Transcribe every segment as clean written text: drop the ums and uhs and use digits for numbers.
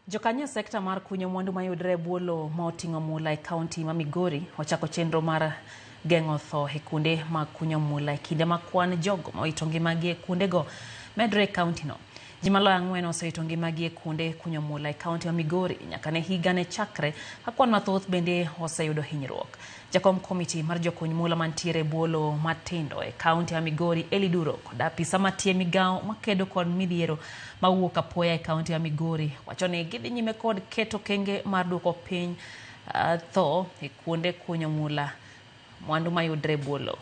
Jokanyo e sekta mar kunyo mwandu mayudre e bwo lowo ma oting'o mula e kaunti ma Migori ochako chenro mar geng'o tho e kuonde mag kunyo mula e kinde ma kwan jogo ma owito ngimagi e kuondego medre e kauntino. Ji maloyo ang'wen osewito ngimagi e kuonde kunyo mula e kaunti ma Migori nyaka ne higa ne chakre ka kwan mathoth bende oseyudo hinyruok. Jakom komiti mar jokuny mula mantiere e bwo lowo matindo e kaunti ma Migori Eli Duro kod apisa matie migawo makedo kod midhiero mawuok apoya e kaunti ma Migori wacho ni gidhi nyime kod keto okenge mar duoko piny tho e kuonde kunyo mula mwandu mayudre e bwo lowo.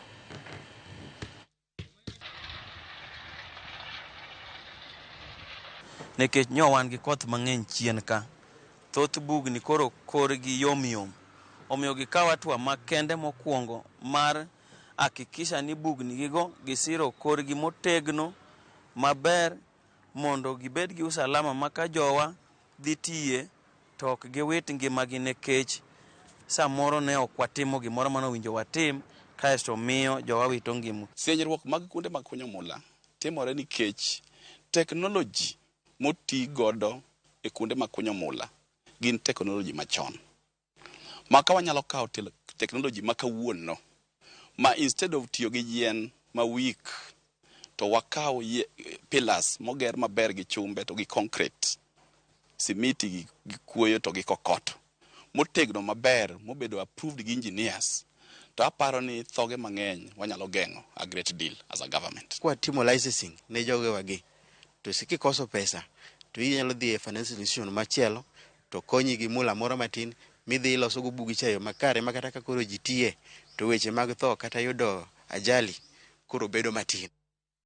Nikech nyo wan gi koth mang'eny chien ka, thoth bugni koro korgi yom yom. Omiyo gikawo hatua makende mokwongo mar hakikisha ni bugni gigo gisiro korgi motegno maber mondo gibed gi usalama ma ka jowa dhi tiye to ok giwit ngimagi nikech samoro ne ok watimo gimoro mane owinjo watim kaeto miyo jowa wito ngima. Sienyruok mag kuonde mag kunyo mula timore nikech teknoloji moti godo e kuonde mag kunyo mula gin teknoloji machon. Ma ka wanyalo kawo teknoloji ma kawuono ma instead of tiyo gi yien ma weak to wakaw pillars moger maber gi chumbe to gi concrete, simiti gi kuoyo to gi kokoto motegno maber mobedo approved gi engineers to aparo ni thoge mang'eny wanyalo geng'o a great deal as a government. Kwa timo licensing ne jogewagi to kikoso pesa to inyalo dhi e financial institution machielo to konyi gi mula moro matin midhi iloso go bugi cha e yo makare ma kata ka koro ji tiye to weche mag tho kata yudo ajali koro bedo matin.